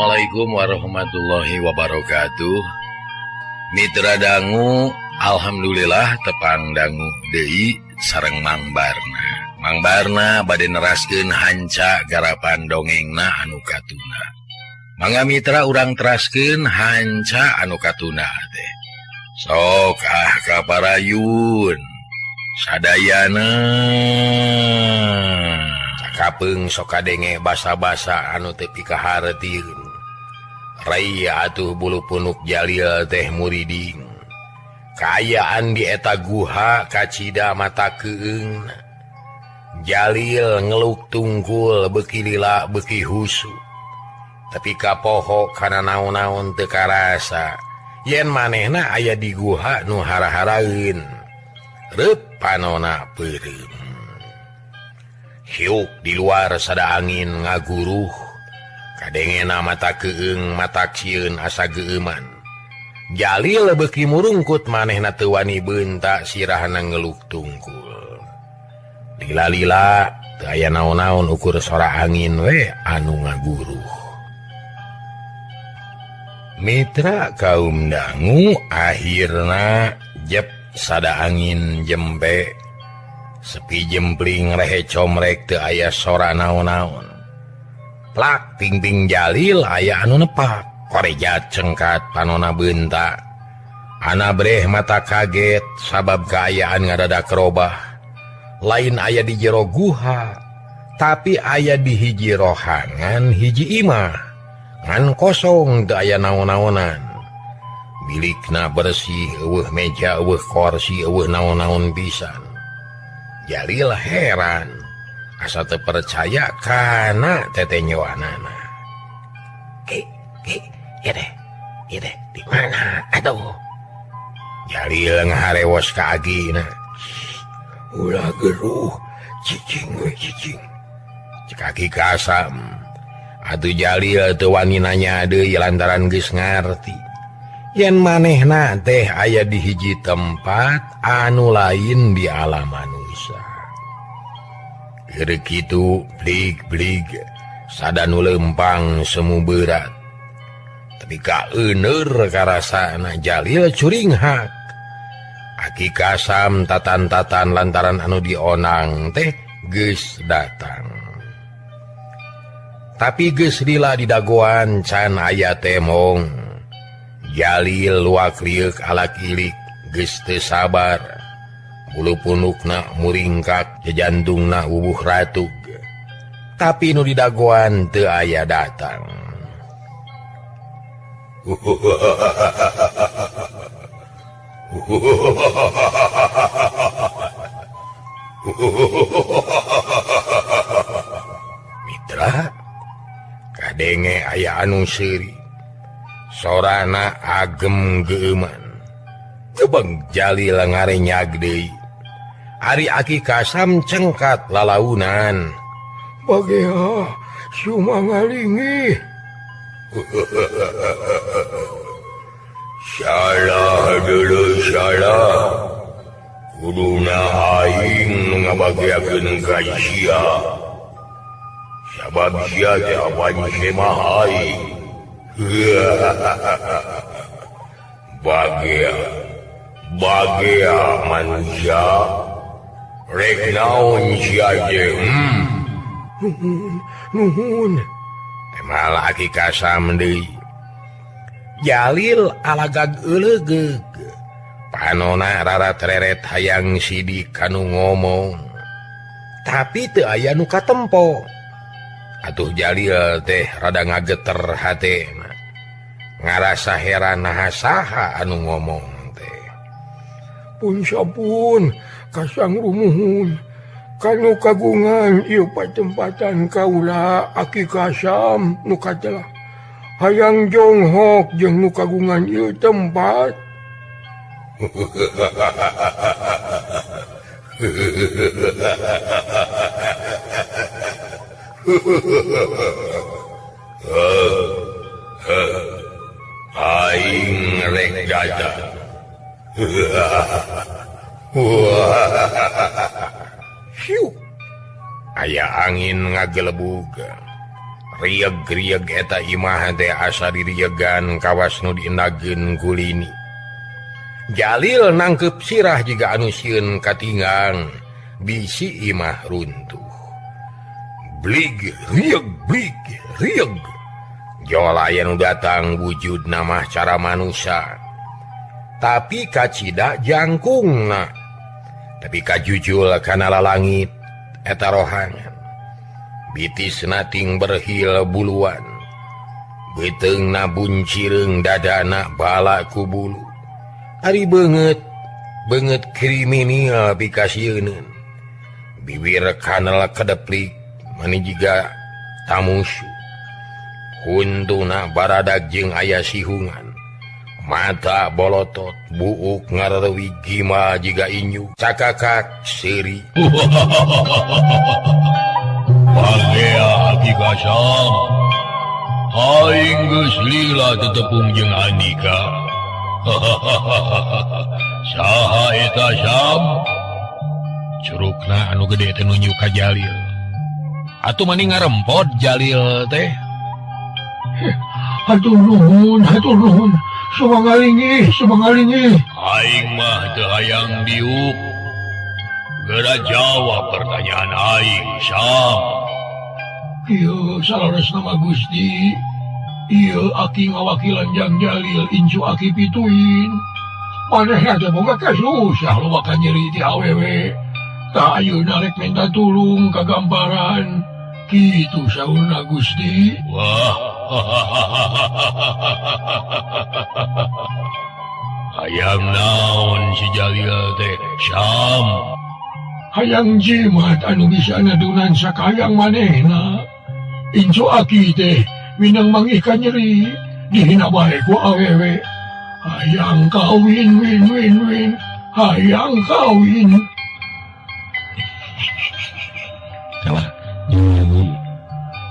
Assalamualaikum warahmatullahi wabarakatuh. Mitra dangu, alhamdulillah tepang dangu deui sareng Mang Barna. Mang Barna bade neraskeun hanca garapan dongengna anu katuna. Mangga mitra urang teraskeun hanca anu katuna teh. Sok ah kaparayun sadayana. Kapeung sok kadenge basa-basa anu teu pikahartieun. Rai atuh bulu punuk Jalil teh muriding. Kaayaan di eta guha kacida mata keung. Jalil ngeluk tungkul beuki lila beuki husu. Tapi kapoho kana naon-naon teu karasa. Yen manehna aya di guha nu hara-haraeun. Reup panona peureum. Hiuk di luar sada angin ngaguruh. Kadengena mata keung mata sieun asa geueuman. Jalil beuki murungkut manehna teu wani beunta sirahna ngeluk tungkul. Lila-lila teu aya naon-naon ukur sora angin we anu ngaguruh. Mitra kaum dangu akhirna jep sada angin jempe. Sepi jempling rehe comrek teu aya sora naon-naon. Plak pingping Jalil aya anu nepak. Korejat cengkat panona beunta. Anabreh mata kaget sabab kaayaan ngadadak robah. Lain aya di jero guha, tapi aya di hiji rohangan hiji imah. Ngan kosong teu aya naon-naonan. Bilikna bersih, eueuh meja, eueuh korsi, eueuh naon-naon pisan. Jalil heran, asa teu percaya kana tetenyoanana. Ki, ki, ieu deh, di mana atuh? Jalil ngaharewos ka agina. Ulah geruh, cicing we cicing. Cek aki kasam. Atuh Jalil teu wani nanya deui lantaran geus ngarti. Yen manehna teh aya di hiji tempat anu lain di alam manusia. Keur kitu blig-blig sada nu lempang semu berat. Tapi kaeuneur karasana Jalil curinghak. Aki kasam tatan-tatan lantaran anu dionang teh geus datang. Tapi geus lila di dagoan can aya temong. Jalil luak liuk alak ilik geus teu sabar. Bulu punukna muringkak, jantungna wubuh ratug. Tapi nu didagoan teu aya datang. Mitra, kadenge aya anu seuri. Sorana agem geueuman. Tebeng Jalil ngarenyag deui. Ari aki kasam cengkat lalaunan. Bagea sumangalingi. Salah dulu salah. Kuduna aing nu ngabageakeun ka sia. Sabab sia teh apan semah aing. Bagea bagea manusia. Rek naon sia teh? Nuhun, nuhun. Temal aki kasam deui. Jalil alagag eulegeug. Panona rarat-reret hayang sidik kanu ngomong. Tapi teu aya nu katempo. Atuh Jalil teh rada ngageter hatena. Ngarasa heran naha saha anu ngomong teh. Pun sampun kasang rumuhun. Kanu kagungan ieu patempatan kaula aki kasam nu katelah. Hayang jonghok jeung nu kagungan ieu tempat. Aing rek datang. Hiu. Aya angin ngagelebug. Rieg-rieg eta imah teh asa diriegan kawas nu diendagkeun ku lini. Jalil nangkep sirah jiga anu sieun katinggang bisi imah runtuh. Blig rieg blig rieg. Jola aya nu datang wujud namah cara manusia. Tapi kacida jangkungna. Tapi kajujul kana lalangit eta rohangan. Bitisna ting berhil buluan. Beuteungna buncireung dadana bala ku bulu. Ari beungeut beungeut kriminal pikasieuneun. Bibir kanal kedeplik mani jiga tamusu. Huntuna baradag jeung aya sihungan. Mata bolotot buuk ngarewi gima jiga inyu cakakak seuri. Pagea Aki Kasam, aing geus lila tetepung jeung Andika. Saha eta Sam? Curugna anu gede teh nunjuk ka Jalil. Atuh mani ngarempot Jalil teh. Hatur nuhun, hatur nuhun. Sumangalingih, sumangalingih. Aing mah teu hayang diuk. Geura jawab pertanyaan aing, Sam. Ieu saleresna mah Gusti. Ieu aki ngawakilan jang Jalil incu aki pituin. Manehna teh boga kasusah loba ka nyeri ti awewe. Tah ayeuna rek minta tulung ka gambaran. Kitu saurna Gusti. Wah. Hayang naon si Jalil teh, Sam? Hayang jimat anu bisa ngadunan sakayang manehna. Incu aki teh minang mangih ka nyeri, dihina bae ku awewe. Hayang kawin win win win, hayang kawin. Kalah.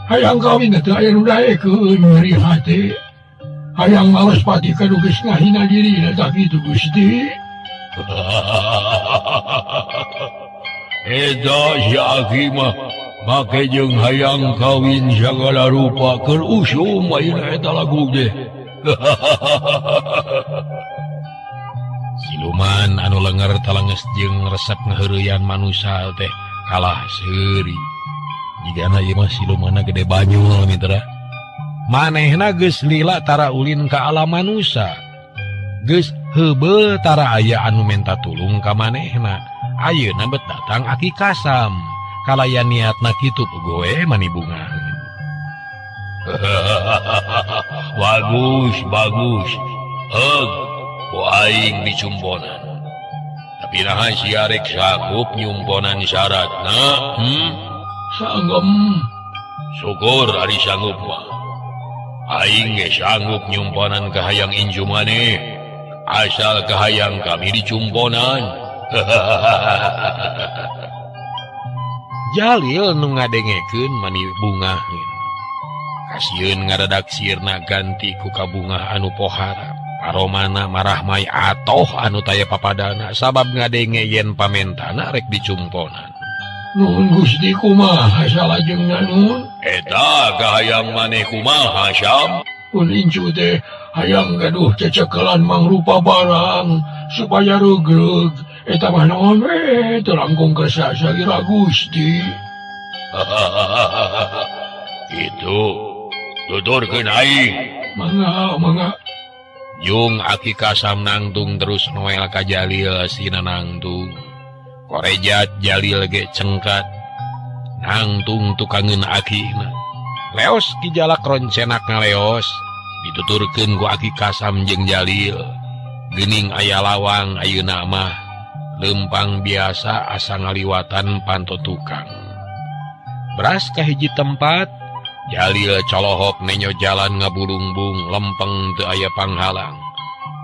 Hayang kawin teh aya nu daekeun nyeri hate. Hayang males pati ka nu geus ngahina dirina tah kitu Gusti. Eta si aki mah make jeung hayang kawin sagala rupa keur usum ayeuna eta lagu teh. Siluman anu lenger talenges jeung resep ngaheureyan manusa teh kalah seuri. Jigana ieu mah silumanna gede banyul mitra. Manehna geus lila tara ulin ka alam manusa. Geus heubeul tara aya anu menta tulung ka manehna. Ayeuna bet datang Aki Kasam. Kalayan niatna kitu pugoe mani bungaheun. Bagus, bagus. Heug, ku aing dicumponan. Tapi naha sia rek sanggup nyumponan syaratna? Sanggup. Syukur ari sanggup mah. Aing ge sanggup nyumponan kahayang incu maneh. Asal kahayang kami dicumponan. Jalil nu ngadengekeun mani bungaheun. Kasieun ngaradak sirna ganti ku kabungah anu pohara. Paromana marahmai atoh anu taya papadana sabab ngadenge yen pamentana rek dicumponan. Nuhun Gusti kumaha salajengna nuhun? Eta kahayang maneh kumaha Syam? Pun incu teh hayang gaduh cecekelan mangrupa barang supaya regreg. Eta mah naon we teu langkung kersa sagira Gusti. Kitu tuturkeun aing. Mangga mangga. Jung Aki Kasam nangtung terus Noel ka Jalil sina nangtung. Korejat Jalil ge cengkat. Nangtung tukangeun akina. Leos ki jalak roncenak ngaleos. Dituturkeun ku Aki Kasam jeung Jalil. Geuning aya lawang ayeuna mah lempang biasa asa ngaliwatan panto tukang. Beras ka hiji tempat, Jalil colohok nenyo jalan ngabulungbung lempeng teu aya panghalang.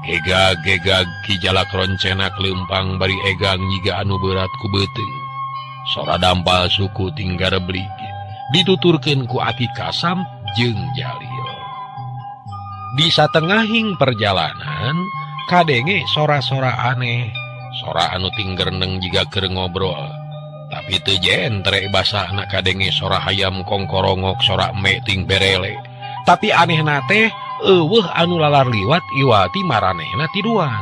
Gegag-gegag ki jalak roncenak lempang bari egang nyiga anu berat ku beuteung. Sora dampal suku tinggal blig. Dituturkeun ku Aki Kasam jeung Jalil. Di satengahing perjalanan kadenge sora-sora aneh. Sora anu tinggereneng jiga keur ngobrol. Tapi teu jentre basahna kadenge sora hayam kongkorongok sora meting berele. Tapi anehna teh eueuh anu lalar liwat iwati maranehna tiduan.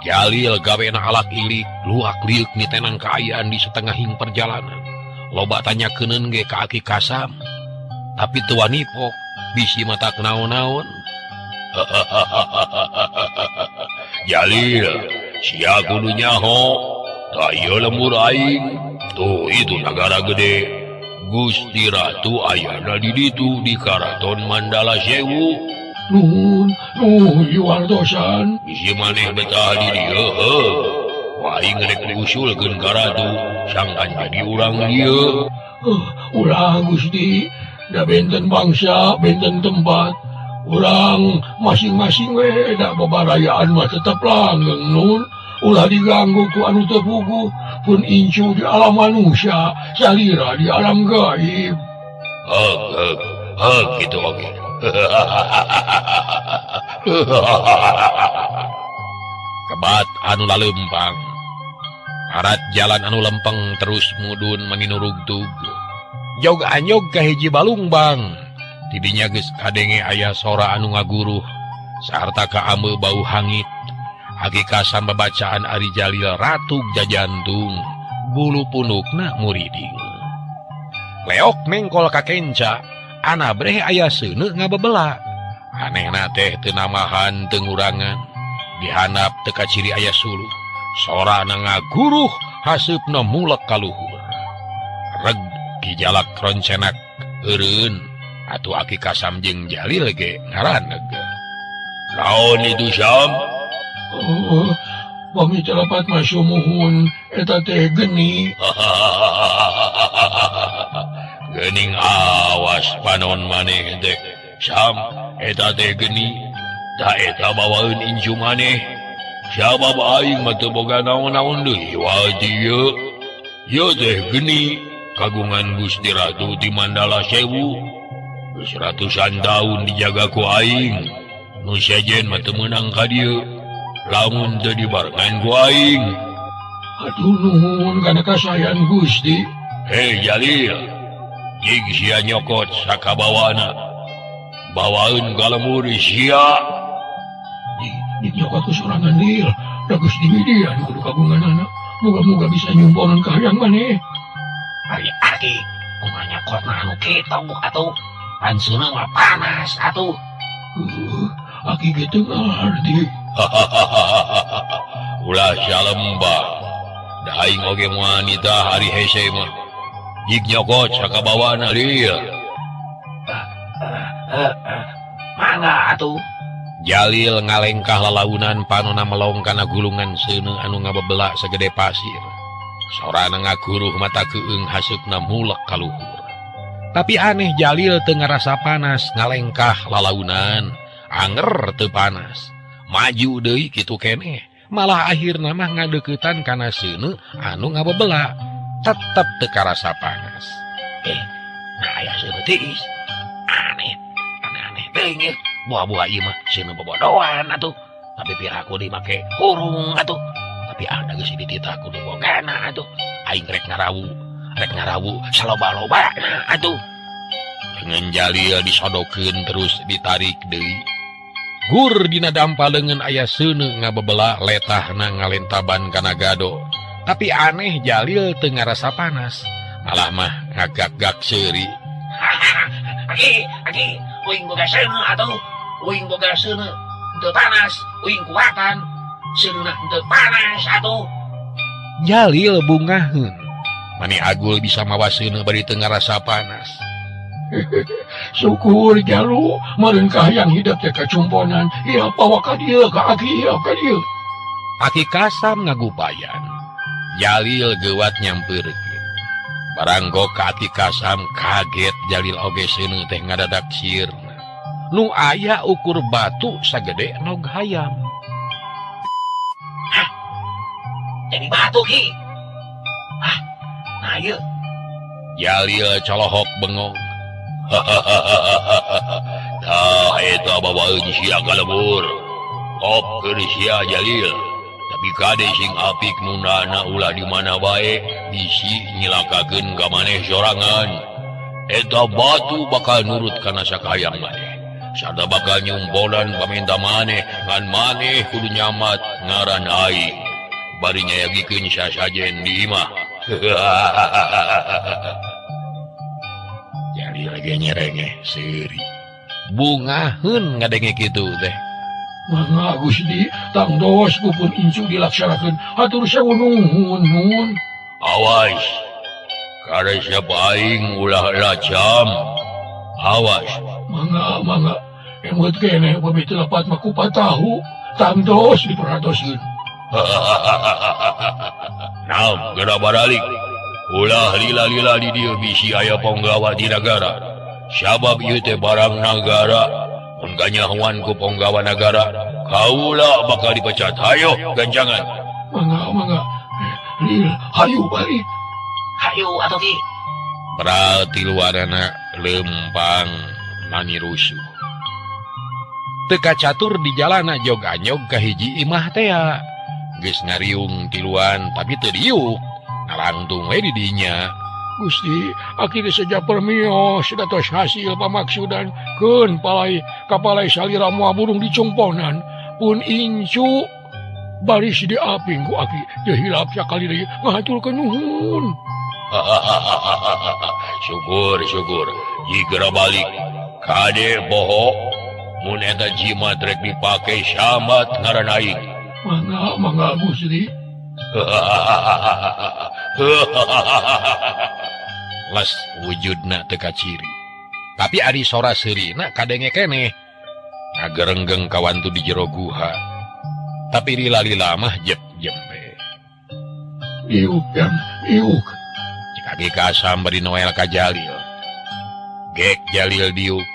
Jalil gawena alak ilik luak liuk nitenang kaayaan di setengahing perjalanan. Loba tanya keuneun ge ka Aki Kasam. Tapi teu wanipok bisi mata naon-naon. Jalil, sia kudu nyaho. Tah ieu lembur aing. Tuh itu nagara gede. Gusti Ratu ayana di ditu di Karaton Mandala Sewu. Nuhun, nuhun diwartosan. Bisi maneh betah di dieu heuh. Aing rek diusulkeun ka ratu, sangkan jadi urang dieu. Ulah Gusti, da benten bangsa, benten tempat. Urang masing-masing we da babarayaan mah tetep langgeng nun. Ulah diganggu ku anu teu puguh, pun incu di alam manusia, salira di alam gaib. Heuk, heuk, heuk kitu oge. Kebat anu lalempang. Parat jalan anu lempeng terus mudun maninurugtug. Jog anyog ka hiji balungbang. Tidinya geus kadenge aya sora anu ngaguruh sarta kaameu bau hangit. Aki Kasam babacaan Ari Jalil ratug jajantung, bulu punukna muriding. Leok mengkol ka kenca, anabreh aya seuneu ngabebela. Anehna teh teu namahan teu ngurangan. Dihandap teu kaciri aya suluh. Sorana ngaguruh haseupna mulek ka luhur. Reg gijalak roncenak eureun atuh Aki Kasam jeung Jalil ge ngaraneg. Naon itu Sam? Oh, pami telepat masumuhun eta teh geni. Gening awas panon maneh teh. Sam eta teh geni. Ta eta bawaeun incu maneh. Sabab aing mah teu boga naon-naon deui wae dieu. Ieu teh geni kagungan Gusti Ratu di Mandala Sewu. Geus ratusan tahun dijaga ku aing. Nu sejen mah teu meunang ka dieu. Lamun teu dibarengan ku aing. Aduh nuhun kana kasayan Gusti. Hei Jalil, jig sia nyokot sakabawana. Bawaeun ka lembur sia. Dinyokot ku sorangan Lil. Da Gusti midian kudu kagunganana. Moga-moga bisa nyumponan kahayang maneh. Ari aki, kumaha nyokotna anu kitu atuh. Panseuna mah panas atuh. Aki ge teu ngarti. Ulah salembah. Da aing oge moal nitah ari hese mah. Jig nyokot sakabawana Lil. Mangga atuh. Jalil ngalengkah lalaunan panona melong kana gulungan seuneu anu ngabebela sagede pasir. Sorana ngaguruh mata keung haseupna mulek ka luhur. Tapi aneh Jalil teu ngarasa panas ngalengkah lalaunan, anger teu panas. Maju deui kitu keneh, malah akhirna mah ngadeuketan kana seuneu anu ngabebela, tetep teu karasa panas. Nah aya seuneu tiis. Aneh, aneh-aneh teuing ieu. Buah-buah ieu mah seuneu bobodoan atuh. Tapi piraku dimake hurung atuh. Tapi ada geus dititah kudu bogana atuh. Aing rek ngarawu saloba-loba atuh. Lengan Jalil disodokeun terus ditarik deui. Gur dina dampa leungeun aya seuneu ngabebela letahna ngalentaban kana gado. Tapi aneh Jalil teu ngarasa panas, malah mah ngagak-gak seuri. Aki, aki, uing boga seuneu atuh. Uing boga seuneu teu panas, uing kuatan. Seuneu teu panas atuh. Jalil bungaheun. Mani agul bisa mawa seuneu bari teu ngarasa panas. Syukur jalu meureun kahayang hidup teh kacumponan. Ieu bawa ka dieu ka aki ieu ka dieu. Aki Kasam ngagubayan. Jalil geuwat nyampeurkeun. Baranggo ka Aki Kasam kaget Jalil oge seuneu teh ngadadak sirna. Nu aya ukur batu sagede nog hayam. Hah? Jadi batu ki. Hah? Nah ieu. Jalil colohok bengong. Tah eta bawaeun sia ka lembur. Kopkeun sia Jalil. Tapi kade sing apik nundana ulah di mana bae bisi nyilakakeun ka maneh sorangan. Eta batu bakal nurut kana sakahayang maneh. Sada bakal nyumponan paminta maneh ngan maneh kudu nyamat ngaran aing. Bari nyayagikeun sasajen di imah. Jadi lagi nyerengeh seuri. Bungaheun ngadenge kitu teh. Mangga Gusti, tangtos ku pun incu dilaksanakeun. Hatur sewu nuhun nuhun. Awas. Karesep aing ulah lacam. Awas. Mangga mangga. Emut keneh upami teu lepat mah kupat tahu. Tangtos diperhatoskeun. Naam, geura baralik. Ulah lila-lila di dieu bisi aya ponggawa di nagara. Sabab ieu teh barang nagara. Mun kanyahoan ku ponggawa nagara, kaula bakal dipecat. Hayo gancangan. Mangga mangga. Lil, hayu balik. Hayu atuh ki. Berarti luarana lempang nani rusuh. Teu kacatur di jalana jog anyog ka hiji imah tea. Geus ngariung tiluan tapi teu diuk. Nalangtung we di dinya. Gusti, aki teh seja permios datos hasil pamaksudan keun palai kapalai salira moal burung dicumponan pun incu baris diaping ku aki teu hilap sakali deui ngahaturkeun nuhun. Syukur syukur jigera balik kade boho mun eta jimat rek dipake samat ngaran aing. Mangga mangga Gusti. Les wujudna teu kaciri. Tapi ari sora seurina kadenge keneh. Ngagerenggeng kawantu di jero guha. Tapi lila-lila mah jep jempe. Iuk yang iuk. Cek aki Kasam bari Noel ka Jalil. Gek Jalil diuk.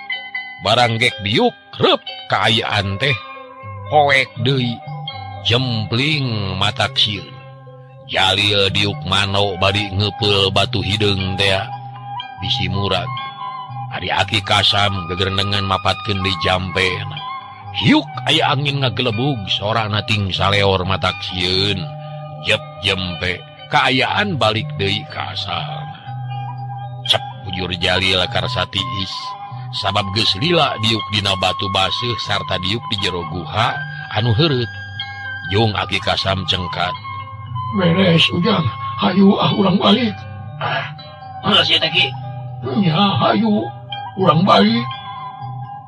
Barang gek diuk reup kaayaan teh. Poek deui. Jempling matak sieun. Jalil diuk mano bari ngepeul batu hideung teh bisi murag. Ari aki Kasam gegerendengan mapatkeun deui jampena. Hiuk aya angin ngagelebug sorana ting saleor matak sieun. Jep jempe kaayaan balik deui ka asalna. Cep bujur Jalil karsa tiis sabab geus lila diuk dina batu baseuh sarta diuk di jero guha anu heureut. Jung aki Kasam cengkat. Beres ujang, hayu ah urang balik. Ah, geus ieu teh ki. Nya hayu, urang balik.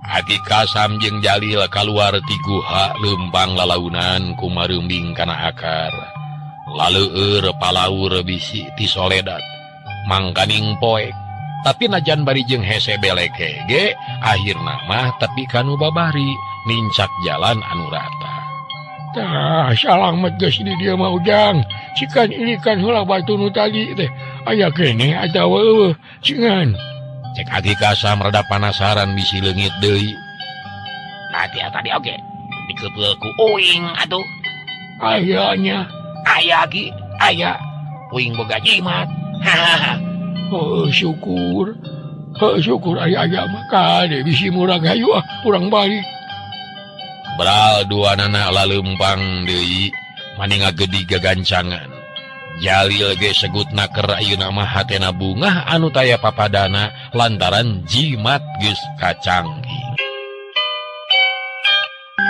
Aki Kasam jeung Jalil kaluar ti guha leumpang lalaunan kumareumbing kana akar. Laleueur palaur bisi ti soledat. Mangkaning poek. Tapi najan bari jeung hese beleke ge akhirna mah tepi kanu babari nincak jalan anu rata. Tah, salamet geus di dieu mah ujang. Cikan ilikan heula batu nu tadi teh. Aya keneh atawa eueuh, cingan. Cek aki Kasam rada panasaran bisi leungit deui. Nah, tia tadi oge dikepeul ku uing atuh. Aya nya. Aya ki, aya. Uing boga jimat. Hahaha. Oh, syukur. Oh, syukur aya aya mah kade bisi murag hayu ah urang balik. Bral dua nana laleumpang deui mani ngagedi gagancangan. Jalil ge segut naker ayeuna mah hatena bungah anu taya papadana lantaran jimat geus kacanggih.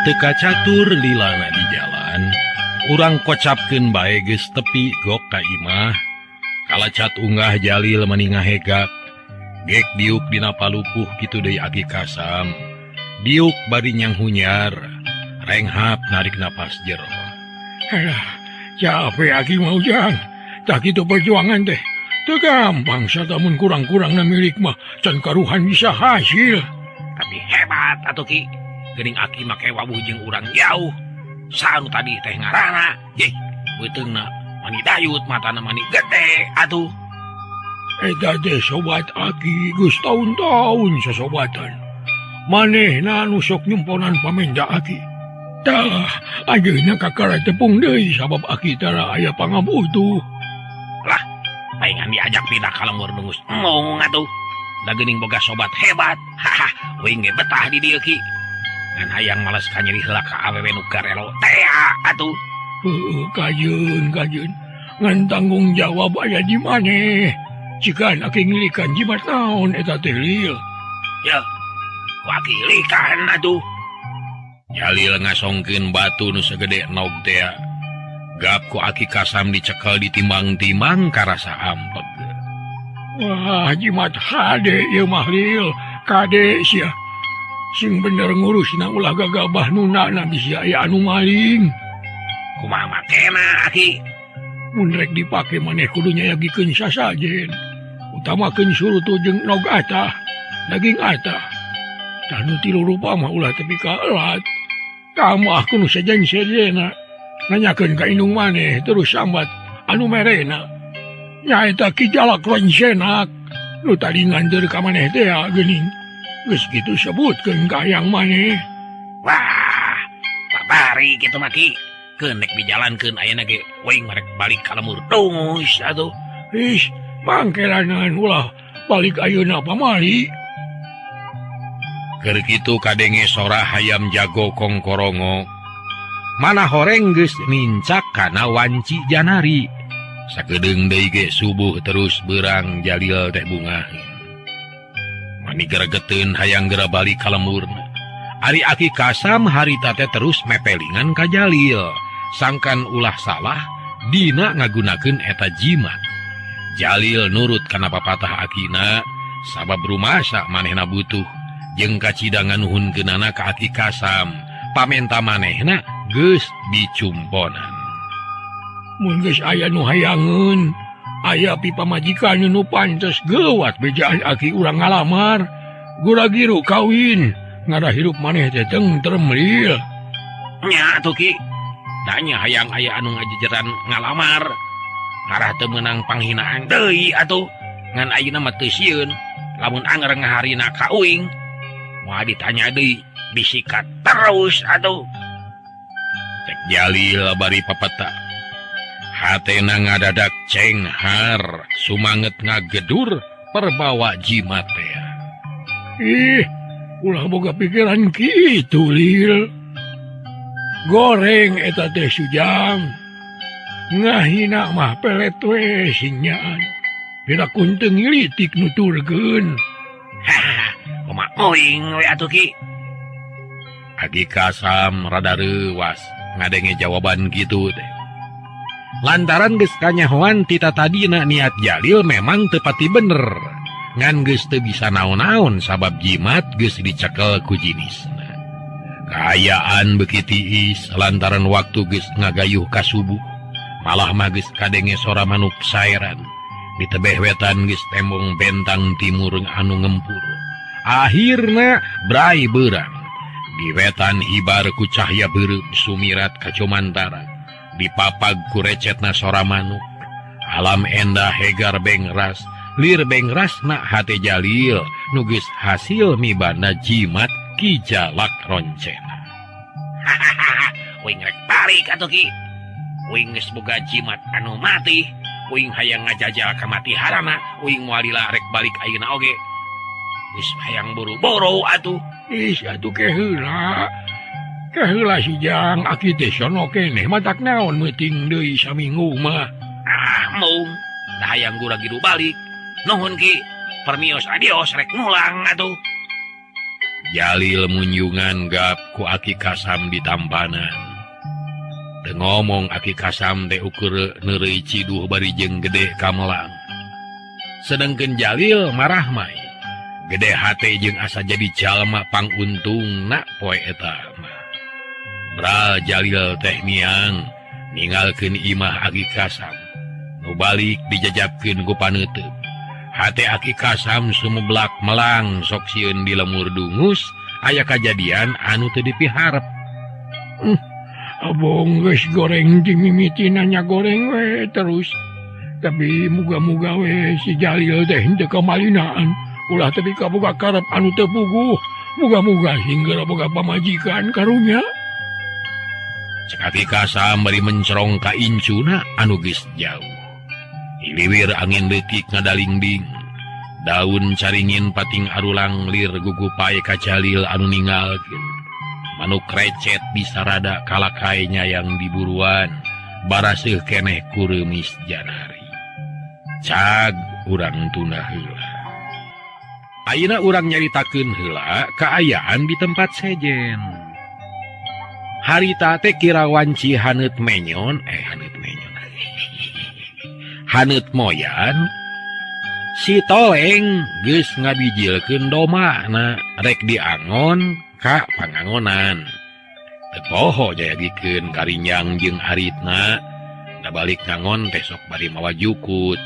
Teu kacatur lilana di jalan, urang kocapkeun bae geus tepi gok ka imah. Kalacat unggah Jalil mani ngahegak. Gek diuk dina palupuh kitu deui aki Kasam. Diuk bari nyanghunyar, renghap narik napas jero. Alah, capek aki mah ujang. Tak kitu perjuangan teh. Teu gampang satamun kurang-kurangna milik mah can karuhan bisa hasil. Tapi hebat atuh ki. Geuning aki make wawuh jeung urang jauh. Saanu tadi teh ngaranna, jih, beuteungna mani dayut matana mani gede atuh. Eta teh sobat aki geus taun-taun sasobatan. Manehna nu sok nyumponan pamenda aki. Tah, ayeuna kakara tepung deui sabab aki tara aya pangabutuh. Lah, paingan diajak pindah ka lembur nungus embung atuh. Da geuning boga sobat hebat. Haha, uing ge betah di dieu ki. Ngan hayang males ka nyeri heula ka awewe nu garelo tea atuh. Heuh kajeun kajeun ngan tanggung jawab aya di maneh. Cikan aki ngilikan jimat naon eta teh Lil. Ya, ku aki ilikan atuh. Jalil ngasongkeun batu nu sagede nog teh. Gap ku aki Kasam dicekel ditimbang-timbang karasa ampeg. Wah, jimat hade ieu mah Lil, kade sia. Sing bener ngurusna ulah gagabah nundana bisi aya anu maling. Kumaha makena aki? Mun rek dipake maneh kudu nyayagikeun sasajen. Utamakeun surutu jeung nog atah, daging atah. Tah nu tilu rupa mah ulah tepi ka elat. Kamah kudu sejen sejena. Nanyakeun ka indung maneh terus sambat anu merena. Nyaeta Ki Jalak Roncenak nu tadi nganteur ka maneh teh geuning. Geus kitu sebutkeun ka hayang maneh. Wah, babari kitu mah Ki. Keun rek dijalankeun ayeuna ge uing rek balik ka lemur dungus atuh. Ih, mangkeranan ulah balik ayeuna pamali. Keur kitu kadenge sora hayam jago kongkorongo. Mana horeng geus nincak kana wanci janari. Sakedeung deui ge subuh terus beurang Jalil teh bungah. Mani geregeteun hayang geura balik ka lemurna. Ari aki Kasam harita teh terus mepelingan ka Jalil. Sangkan ulah salah dina ngagunakeun eta jimat. Jalil nurut kana papatah akina sabab rumasa manehna butuh jeung kacidangan nuhunkeunana ka aki Kasam. Pamenta manehna geus dicumponan. Mun geus aya nu hayangeun, aya pipamajikan nu pantes geuwat bejaan aki urang ngalamar, gura-giru kawin, ngarah hirup maneh teh tentrem Lil. Nya atuh Ki. Danya hayang aya anu ngajejeran ngalamar, ngarah teu meunang panghinaan deui atuh. Ngan ayeuna mah teu sieun, lamun anger ngaharina ka uing, moal ditanya deui, disikat terus atuh. Cek Jalil bari papeta. Hatena ngadadak cenghar, sumanget ngagedur perbawa jimat teh. Ih, ulah boga pikiran kitu Lil. Goreng eta teh sujang. Ngahina mah pelet we sinyaan. Pira kunteung ngilitik nuturkeun. Hahaha, kumaha uing we atuh Ki. Aki Kasam rada reuwas ngadenge jawaban kitu teh. Lantaran geus kanyahoan tita tadina niat Jalil memang teu pati bener. Ngan geus teu bisa naon-naon sabab jimat geus dicekel ku jinisna. Kaayaan beuki tiis lantaran waktu geus ngagayuh ka subuh. Malah mah geus kadenge sora manuk saeran. Di tebeh wetan geus tembong bentang timur anu ngempur. Akhirna brai beurang. Di wetan hibar ku cahya beureum sumirat ka Cumantara. Dipapag ku recetna sora manuk. Alam endah hegar bengras, lir bengras na hate Jalil nu geus hasil mibana jimat Ki Jalak Roncena. Hahaha, uing rek balik atuh Ki. Uing geus boga jimat anu mati, uing hayang ngajajal ka mati harana, uing moal lila rek balik ayeuna oge. Geus hayang buru-buru atuh. Ih, atuh keheula. Keheula si Jang, aki teh sono keneh matak naon meuting deui saminggu mah. Ah, mung, da hayang gura-giru balik. Nuhun Ki, permios adios rek mulang atuh. Jalil munjungan gap ku aki Kasam ditampanan. Teu ngomong aki Kasam teh ukur neureuy ciduh bari jeung gede kamelang. Sedengkeun Jalil marah mai. Gede hate jeung asa jadi jalma panguntungna poe eta mah. Bral Jalil teh miang ninggalkeun imah aki Kasam. Nu balik dijajabkeun ku paneuteub. Hate aki Kasam sumeblak melang sok sieun di lemur dungus aya kajadian anu teu dipiharep. Abong geus goreng jeung mimiti nanya goreng we terus. Tapi muga-muga we si Jalil teh henteu kamalinaan. Ulah tepi kaboga karep anu teu puguh. Muga-muga hingga boga pamajikan karunya. Cek aki Kasam bari mencerong ka incuna anu geus jauh. Iliwir angin leutik ngadalingding. Daun caringin pating arulang lir gugupai ka Jalil anu ninggalkeun. Manuk recet bisarada kalakainya yang diburuan. Baraseuh keneh ku reumis janari. Cag urang tunda heula. Ayeuna urang nyaritakeun heula kaayaan di tempat sejen. Harita teh kira wanci haneut menyon, haneut moyan. Si Toleng geus ngabijilkeun domana rek diangon ka pangangonan. Teu poho jayagikeun karinjang jeung aritna, da balik ngangon teh sok bari mawa jukut.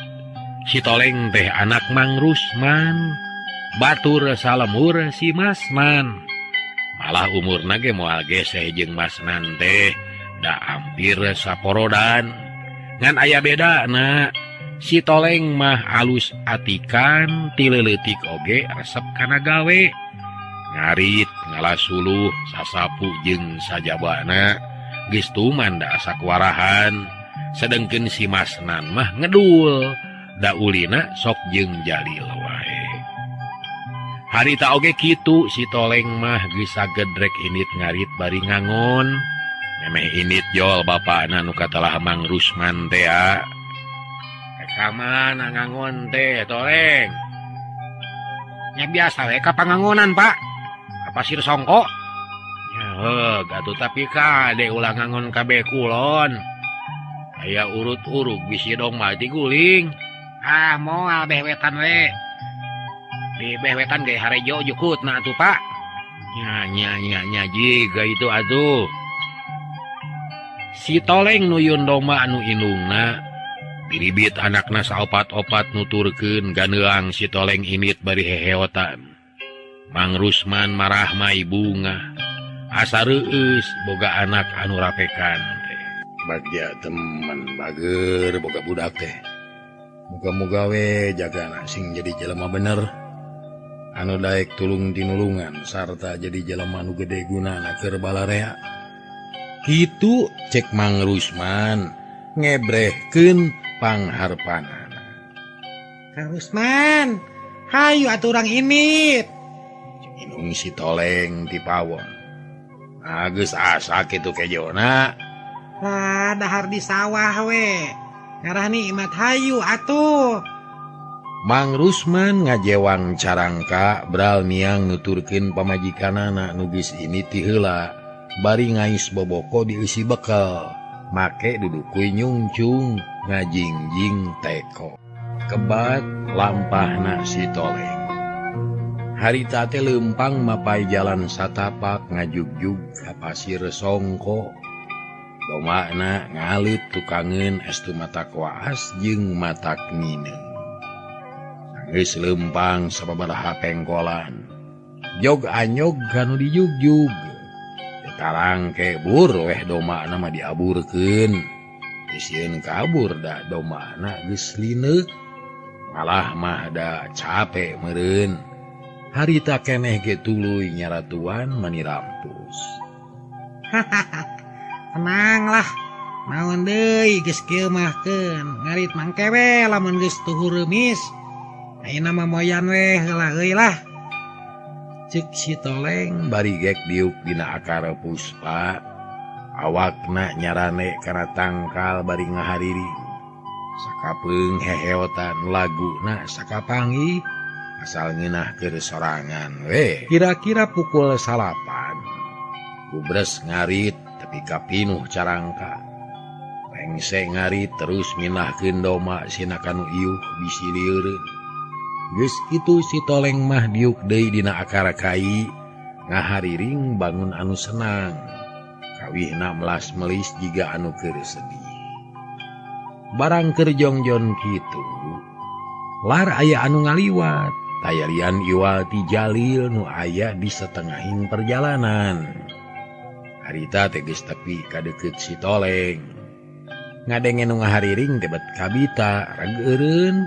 Si Toleng teh anak Mang Rusman, batur salemur si Masnan. Malah umurna ge moal geseh jeung Masnan teh, da hampir saporodan. Ngan aya bedana. Si Toleng mah alus atikan ti leutik oge resep kana gawe. Ngarit, ngalasuluh, sasapu jeung sajabana geus tuman da asa kuarahan. Sedengkeun si Masnan mah ngedul, da ulina sok jeung Jalil wae. Harita oge kitu si Toleng mah geus sagedrek init ngarit bari ngangon. Memeh init jol bapana nu katelah Mang Rusman tea. Kamana ngangon teh Toleng? Nya biasa we ka pangangonan, Pak. Ka Pasir Songko. Nya heuh atuh tapi kade ulah ngangon kabeh kulon. Aya urut-uruk bisi dong mah diguling. Ah moal beh wetan we. Di beh wetan ge harejo jukutna atuh, Pak. Nya nya nya nya jiga itu atuh. Si Toleng nuyun domba anu indungna. Diribit anakna saopat-opat nuturkeun ganeuang si Toleng init bari heheotan. Mang Rusman marah mai bunga. Asa reueus boga anak anu rapekan teh. Bagja teman bager boga budak teh. Muga-muga we jagana sing jadi jelema bener. Anu daek tulung tinulungan sarta jadi jelema nu gede gunana keur balarea. Kitu cek Mang Rusman ngebrehkeun pangharpanana. Kang Rusman, hayu atuh urang init. Inung si Toleng ti pawon. Ah geus asa kitu kejona. Lah dahar di sawah we. Ngarah nikmat hayu atuh. Mang Rusman ngajewang carangka bral niang nuturkeun pamajikanana nu geus init ti heula bari ngais boboko dieusi bekel. Make dudukuy nyungcung ngajingjing teko. Kebat lampahna si Toleng. Harita teh leumpang mapai jalan satapak ngajugjug ka Pasir Songko. Domana ngalit tukangeun estu matak waas jeung matak ngineung. Sanggeus leumpang sababaraha pengkolan. Jog anyog kanu dijugjug. Tarangke bur weh domana mah diaburkeun. Sieun kabur da domana geus lineuk. Malah mah da capek meureun. Harita keneh ge tuluy nyaratuan mani rampus. Tenang lah. Naon deui geus kieu mah keun. Ngarit mangke we lamun geus tuhu reumis. Ayeuna mah moyan we heula euy lah. Cek si Toleng bari gek diuk dina akar puspa. Awakna nyarane kana tangkal bari ngahariri. Sakapeung heheotan laguna sakapangi asal ngeunah keur sorangan we. Kira-kira pukul 9 Gubres ngarit tepi ka pinuh carangka. Rengse ngarit terus minahkeun doma sina kanu iuh bisi lieureun. Geus kitu si Toleng mah diuk deui dina akar kai ngahariring bangun anu senang. Kawihna melas-melis jiga anu keur sedih. Barang keur jongjon kitu, lar aya anu ngaliwat, tayarian iwal ti Jalil nu aya di setengahing perjalanan. Harita teh geus tepi ka deukeut si Toleng. Ngadenge nu ngahariring teh bet kabita reg eureun.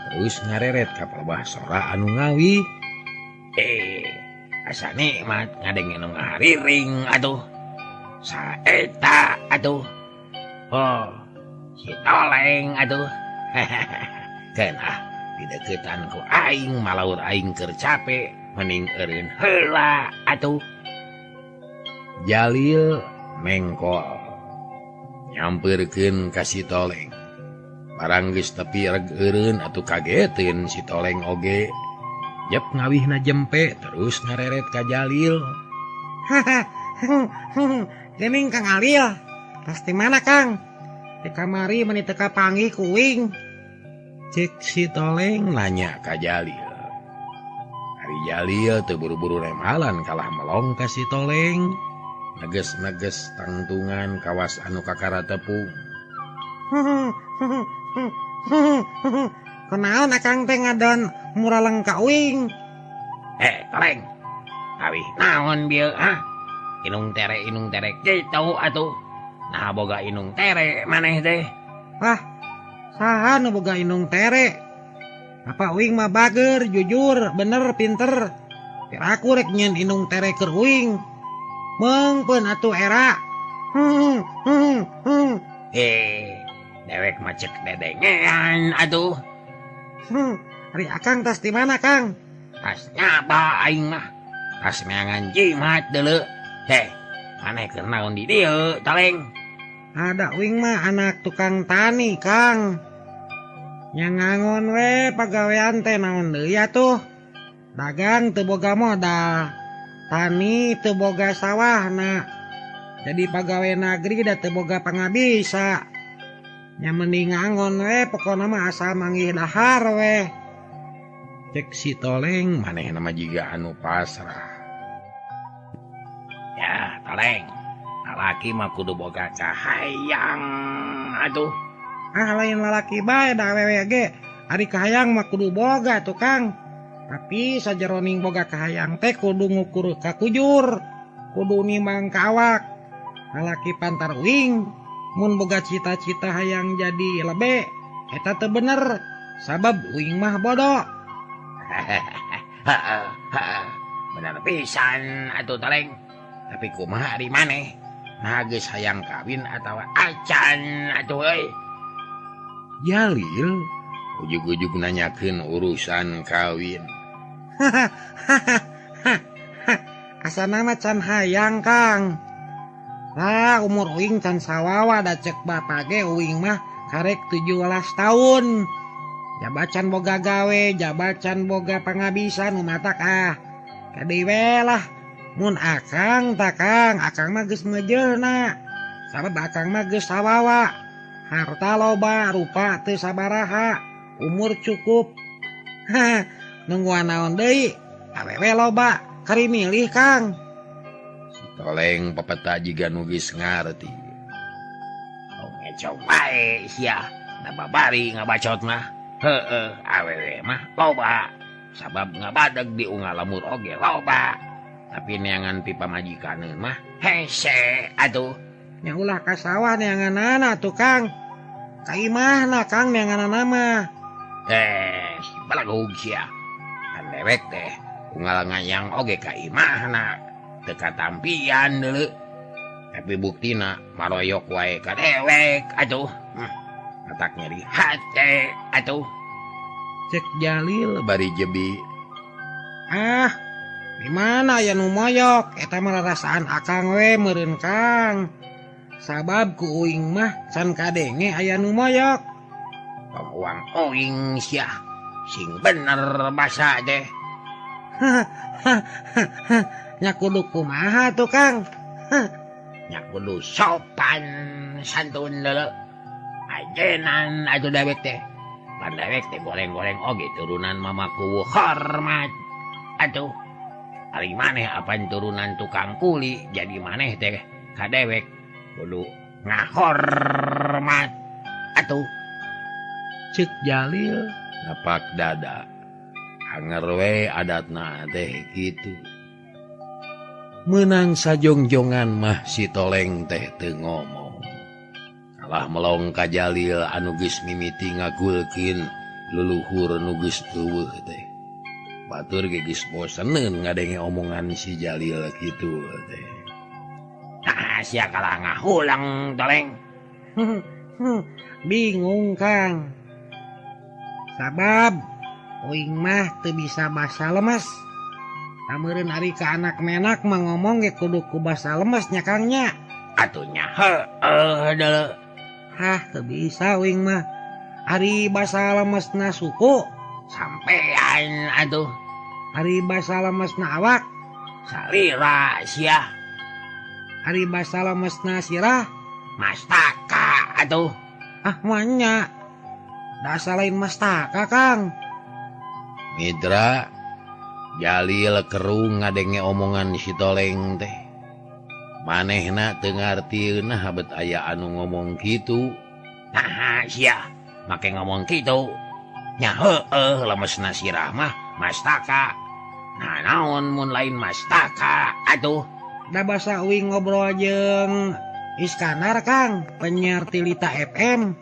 Terus ngareret ka palebah sora anu ngawi. Asa nikmat ngadenge nu ngahariring atuh. Saeta atuh. Oh, si Toleng atuh. Keun ah, dideukeutan ku aing malaur aing keur cape, mending eureun heula atuh. Jalil mengkol. Nyampeurkeun ka si Toleng. Barang geus tepi reg eureun atuh kageteun si Toleng oge. Jep ngawihna jempe terus ngareret ka Jalil. Geuning Kang Alil. Tas di mana Kang? Di kamari meni teu kapanggih ku uing. Cek si Toleng nanya ka Jalil. Ari Jalil teu buru-buru remalan kalah melong ka si Toleng. Neges-neges tangtungan kawas anu kakara tepung. Kunaon akang teh ngadon muraleng ka uing? Toleng. Awih naon bieu ah? Inung tere kitu atuh. Nah boga inung tere maneh teh. Wah, saha nu boga inung tere? Apa uing mah bager, jujur, bener, pinter. Piraku rek nyeun inung tere keur uing. Meungpeun atuh era. Dewek mah cek dedengean atuh. Ari akang tas di mana Kang? Tas nyaba aing mah. Tas meangan jimat deuleu. Heh, maneh keur naon di dieu, Toleng? Ada uing mah anak tukang tani, Kang. Nya ngangon we pagawean teh naon deui atuh. Dagang teu boga modal. Tani teu boga sawahna. Jadi pagawe nagri da teu boga pangabisa. Nya mending ngangon we pokona mah asal manggih dahar we. Cek si Toleng manehna mah jiga anu pasrah. Ya, Toleng. Lalaki mah kudu boga kahayang atuh. Ah lain lalaki bae da awewe ge. Ari kahayang mah kudu boga tuh Kang. Tapi sajeroning boga kahayang teh kudu ngukur ka kujur, kudu nimang ka awak. Lalaki pantar uing mun boga cita-cita hayang jadi lebe eta teu bener sabab uing mah bodoh. Bener pisan atuh Toleng. Tapi kumaha ari maneh? Nah geus hayang kawin atawa acan atuh euy. Jalil ujug-ujug nanyakeun urusan kawin. Asana mah can hayang Kang. Lah umur uing can sawawa da cek bapak ge uing mah karek 17 tahun. Jabacan boga gawe, jabacan boga pangabisan matak ah. Kade we lah. Mun akang ta Kang, akang mah geus mejeuna. Sabab akang mah geus sawawa. Harta loba, rupa teu sabaraha, umur cukup. Hah, nungguan naon deui? Awewe loba, kari milih Kang. Si Toleng pepeta jiga nu geus ngarti. Oh ngecong bae sia, da babari ngabacot mah. Heueuh, awewe mah loba. Sabab ngabadeg di unggal lemur oge loba. Tapi neangan pi pamajikaneun mah hese atuh. Nya ulah ka sawah neanganana tuh Kang. Ka imahna Kang neanganana mah. Balagug sia. Kan dewek teh unggal ngayang oge ka imahna. Teu katampian deuleu. Tapi buktina maroyok wae ka dewek atuh. Matak nyeri hate atuh. Cek Jalil bari jebi. Ah, di mana aya nu moyok? Eta mah rarasaan akang we meureun Kang. Sabab ku uing mah can kadenge aya nu moyok. Uang uing sia. Sing bener basa teh. Nya kudu kumaha tuh Kang? Nya kudu sopan santun deuleu. Ajenan atuh dewek teh. Pan dewek teh goreng-goreng oge turunan mama kuwu hormat. Atuh ari maneh apan turunan tukang kuli jadi maneh teh ka dewek kudu ngahormat atuh. Cek Jalil napak dada. Anger we adatna teh kitu. Menang sajongjongan mah si Toleng teh teu ngomong. Kalah melong ka Jalil anu geus mimiti ngagulkeun luluhur nu geus eueuh teh. Batur ge geus boseneun ngadenge omongan si Jalil kitu teh. Nah, sia kalah ngahulang Toleng. Bingung Kang. Sabab uing mah teu bisa basa lemes. Tameureun ari ka anak menak mah ngomong ge kudu ku basa lemes nya Kang nya. Atuh nya heueuh deuleu. Hah teu bisa uing mah. Ari basa lemesna suku sampean atuh. Ari basa lemesna awak salira sia. Ari basa lemesna sirah mastaka atuh. Ah manya dasa lain mastaka Kang. Mitra Jalil kerung ngadenge omongan si Toleng teh. Manehna teu ngartieun habet aya anu ngomong kitu. Naha sia make ngomong kitu. Nya heueuh lemesna sirah mah mastaka. Nah naon mun lain mastaka atuh. Da basa uing ngobrol jeung Iskandar Kang, penyiar Tilita FM.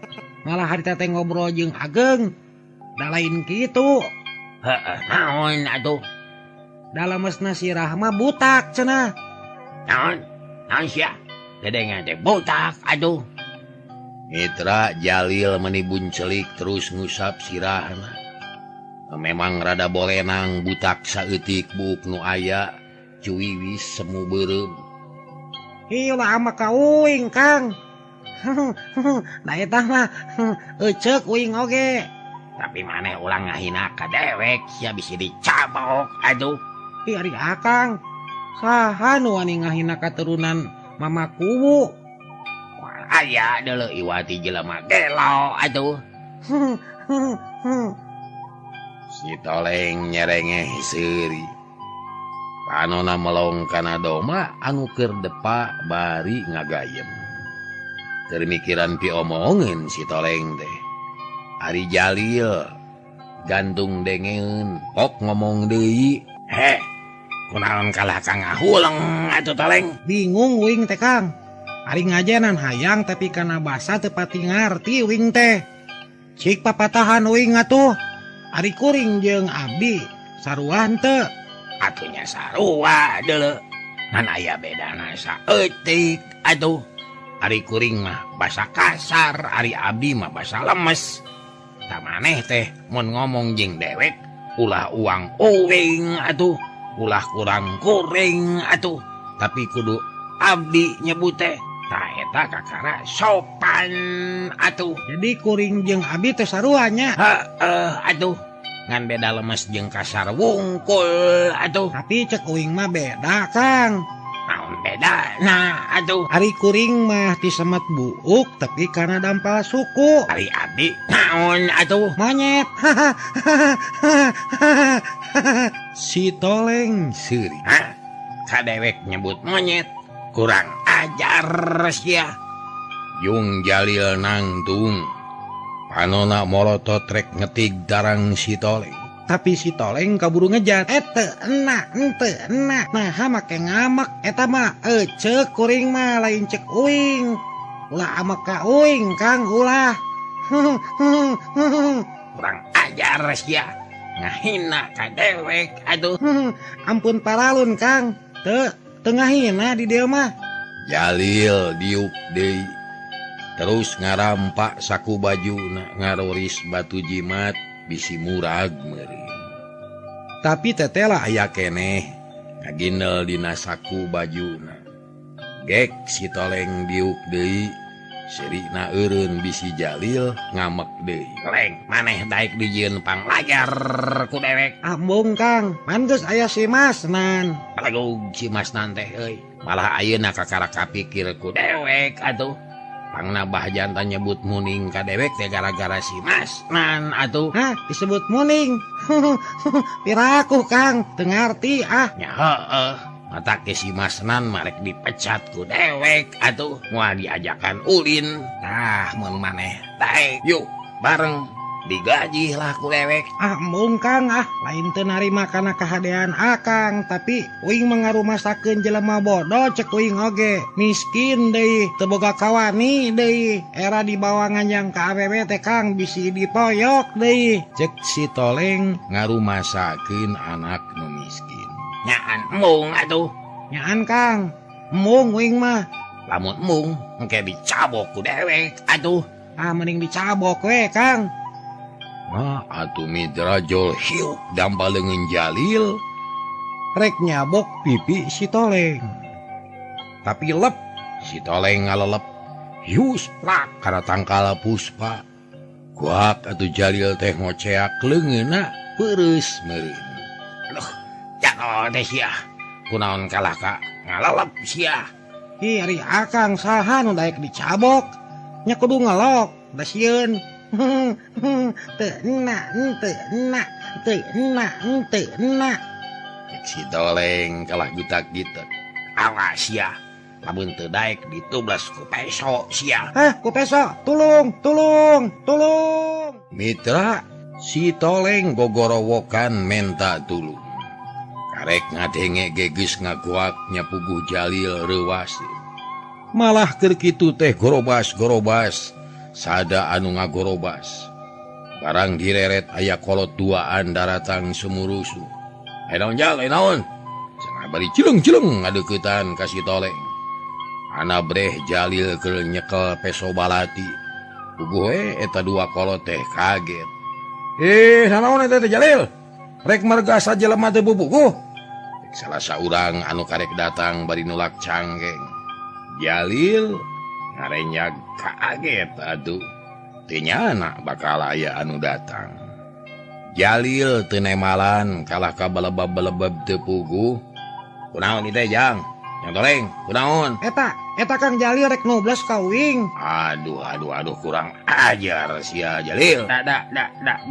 Malah harita teh ngobrol jeung Ageng. Da lain kitu. Heeh, naon atuh? Da lemesna sirah mah butak cenah. Naon? Naon sia? Dedengan teh butak atuh. Mitra Jalil meni buncelik terus ngusap sirahna. Memang rada bolenang butak saeutik buuk nu aya cuwiwis semu beureum. Ieu lah ama ka uing Kang. Da eta mah euceuk uing oge. Tapi maneh ulah ngahina ka dewek sia bisi dicabok atuh. Ih ari Akang. Saha nu wani ngahina katurunan Mama Kuwu? Moal aya deuleu iwati jelema gelo atuh. Si Toleng nyerengeh seuri. Panona melong kana doma anu keur depa bari ngagayem. Keur mikiran piomongeun si Toleng teh. Ari Jalil gantung dengeun pok ngomong deui. Heh, kunaon kalah ka ngahuleng atuh Toleng? Bingung uing teh Kang. Ari ngajenan hayang tapi kana basa teu pati ngarti uing teh. Cik papatahan uing atuh. Ari kuring jeung abdi sarua henteu. Atunya sarua deuleu. Ngan aya bedana saeutik atuh. Ari kuring mah basa kasar, ari abdi mah basa lemes. Tah maneh teh mun ngomong jeung dewek ulah uang uing atuh, ulah kurang kuring atuh, tapi kudu abdi nyebut teh. Tah eta kakara sopan atuh. Jadi kuring jeung abdi teh sarua nya. Heeh atuh. Ngan beda lemes jeung kasar wungkul atuh. Tapi cek uing mah beda Kang. Naon beda nah atuh? Ari kuring mah disemet buuk tapi karena dampal suku. Ari abdi naon atuh? Monyet. Si Toleng seuri. Hah? Kadewek nyebut monyet. Kurang ajar sia. Yung Jalil nangtung. Panona morotot rek ngetig darang si Toleng. Tapi si Toleng kaburu ngejat. Teu enak, henteu enak. Nah, make ngamek eta mah ceuk kuring mah lain cek uing. Ulah amek ka uing Kang, ulah. Kurang ajar sia. Ngahina ka dewek atuh. Ampun paralun Kang. Teu teu ngahina di dieu mah. Jalil diuk deui. Terus ngarampak saku bajuna ngaroris batu jimat bisi murag meureun. Tapi tetela aya keneh ngaginel dina saku bajuna. Gek si Toleng diuk deui, serina eureun bisi Jalil ngamek deui. Leng maneh daek dijieun panglajar ku dewek. Ambung Kang, man geus aya si Masnan. Palagog si Masnan teh euy. Malah ayeuna kakara kapikir ku dewek atuh. Pangna bah jantan nyebut muning ka dewek teh gara-gara si Masnan atuh. Hah, disebut muning. Piraku Kang, teu ngarti ah. Nya heueuh, mata ke si Masnan marek dipecat ku dewek atuh. Moal diajakan ulin. Tah mun maneh daek yuk bareng digaji lah ku dewek. Ah embung Kang ah, lain teu narima kana kahadean Akang, tapi uing mangarumasakeun jelema bodoh cek uing oge. Miskin deui, teu boga kawani deui, era dibawa nganjang ka awewe teh Kang bisi dipoyok deui. Cek si Toleng ngarumasakeun anak nu miskin. Nyaan embung atuh. Nyaan Kang, embung uing mah. Lamun embung engke dicabok ku dewek atuh. Ah mending dicabok we Kang. Nah, atuh Mitra jol hiuk dampal leungeun Jalil rek nyabok pipi si Toleng. Tapi lep si Toleng ngalelep Hius prak kana tangkal puspa. Guak atuh Jalil teh ngoceak leungeunna peureus meureun. Aduh, jatuh teh sia. Kunaon kalah ka ngalalep sia. Hi ari akang saha nu daek dicabok. Nya kudu ngelok, da sieun. Teu enak, teu enak, teu enak, teu enak. Si Toleng kalah gutak-gitek. Awas sia. Lamun teu daek ditublas ku peso sia. Hah, ku peso. Tulung, tulung, tulung. Mitra, si Toleng gogorowokan menta tulung. Karek ngadenge geus ngaguak nyapuguh Jalil reuwas. Malah keur kitu teh gorobas-gorobas, sada anu ngagorobas. Barang direret aya kolot duaan daratang sumurusu. Ai naon Jal, ai naon? Cenah bari cileng-cileng ngadeuketan ka si Toleng. Ana breh Jalil keur nyekel peso balati. Puguh we eta dua kolot teh kaget. Nanaon eta teh Jalil? Rek marga sajelema teh bubuguh. Salah saurang anu karek datang bari nulak cangkeng. Jalil ngarenyag kaget atuh. Teu nyana bakal aya anu datang. Jalil teu nemalan kalah ka balebab-balebab teu puguh. Kunaon ieu teh Jang? Yang Toleng, kunaon? Eta Kang Jalil rek noblas ka uing. Aduh, aduh, aduh, kurang ajar sia Jalil. Da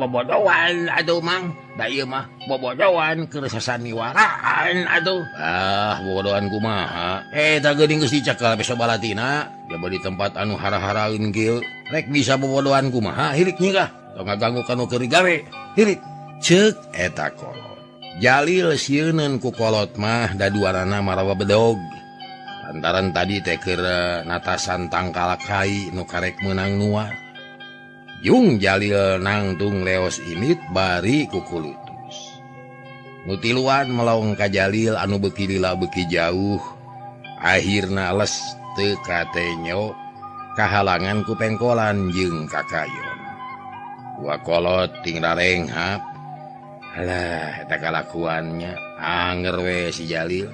bobodoan atuh Mang. Da ieu mah bobodoan keur sasaniwaraan atuh. Ah, bobodoan kumaha? Eta geuning geus dicekel peso balatina. Jaba di tempat anu hara-haraeun kieu. Rek bisa bobodoan kumaha? Hirik nyikah. Tong ngaganggu ka nu keur digawe. Hirik. Ceuk eta kolot. Jalil sieuneun ku kolot mah da duarana marawa bedog. Lantaran tadi teh keur natasan tangkal kai nu karek meunang nuar. Jung Jalil nangtung leos imit bari kukulutus. Nu tiluan melong ka Jalil anu beuki lila beuki jauh. Akhirna les teu katenyo kahalangan ku pengkolan jeung kakayon. Dua kolot ting rarenghap. Alah, eta kalakuannya anger we si Jalil.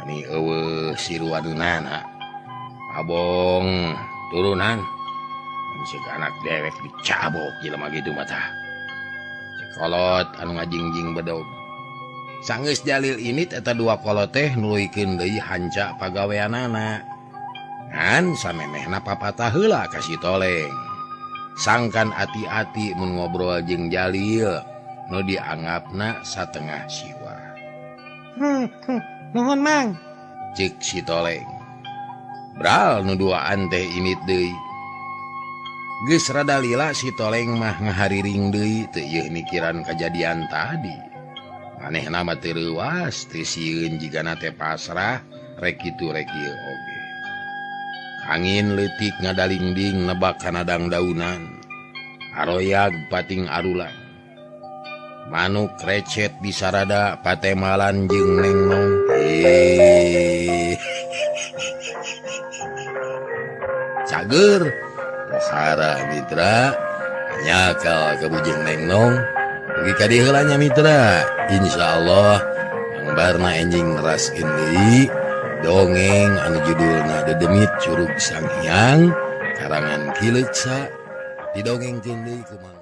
Ani eueuh siruanana. Abong turunan. Mun anak dewek dicabok jelema kitu mah tah. Kolot anu ngajingjing bedog. Sanggeus Jalil init eta dua kolot teh nuluykeun deui hanca pagaweanana. Ngan samemehna papatah heula ka si Toleng. Sangkan ati-ati mun ngobrol jeung Jalil. Nu dianggapna satengah siwa. Nuhun Mang. Cek si Toleng. Bral nu duaan teh init deui. Geus rada lila si Toleng mah ngahariring deui teu ieu mikiran kajadian tadi. Manehna mah teu reuwas, teu sieun jigana teh pasrah rek kitu rek ieu oge. Angin leutik ngadalingding nebak kana dangdaunan. Aroyag pating arulang. Manuk recet di sarada patemalan jeung nengnong. Cager pohara mitra nyakal kabujeng nengnong. Dugi ka dieu heula nya mitra. Insyaallah Mang Barna enjing neraskeun deui dongeng anu judulna Dedemit Curug Sanghyang karangan Ki Leuksa didongengkeun deui ku Mang